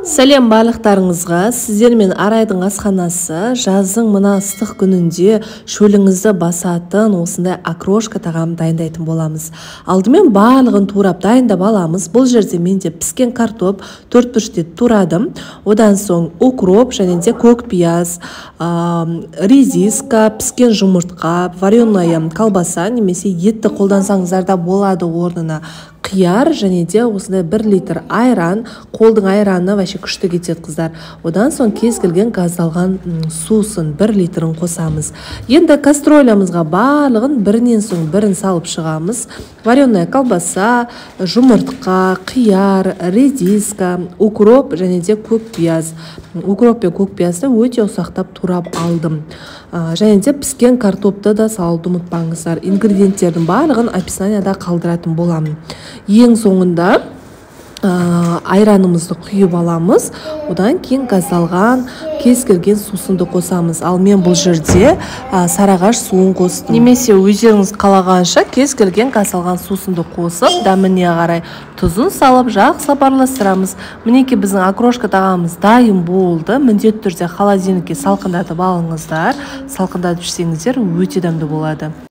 Сәлем барлықтарыңызға. Сіздермен Арайдың асханасы. Жаздың мына ыстық күнінде шөліңізді басатын осындай окрошка тағам дайындайтын боламыз. Алдымен барлығын турап дайындап аламыз. Бұл жерде менде піскен картоп төрт бұрышты турадым. Одан соң укроп және де көк пияз, редиска, піскен жұмыртқа, вареная колбаса немесе етті қолдансаңыздар да болады орнына. Қияр және де осындай 1 литр айран, қолдың айраны вообще күшті кетеді, қыздар. Одан соң кез келген газдалған сусын 1 литрін қосамыз. Енді кастрюлямызға барлығын бірінен соң бірін салып шығамыз. Вареная колбаса, жұмыртқа, қияр, редиска, укроп және де көк пияз. Укроп пен көк пиязды өте ұсақтап турап алдым. Және де піскен картопты да салуды ұмытпаңыздар. Ингредиенттердің барлығын описанияда қалдыратын боламын. Ең соңында айранымызды құйып аламыз. Одан кейін газдалған кез келген сусынды қосамыз. Ал мен бұл жерде сарыағаш суын қостым. Немесе өздеріңіз қалағанша кез келген газдалған сусынды қосып, дәміне қарай тұзын салып, жақсылап араластырамыз. Мінекей, біздің окрошка тағамымыз дайын болды. Міндетті түрде холодильникке салқындатып алыңыздар. Салқындатып ішсеңіздер, өте дәмді болады.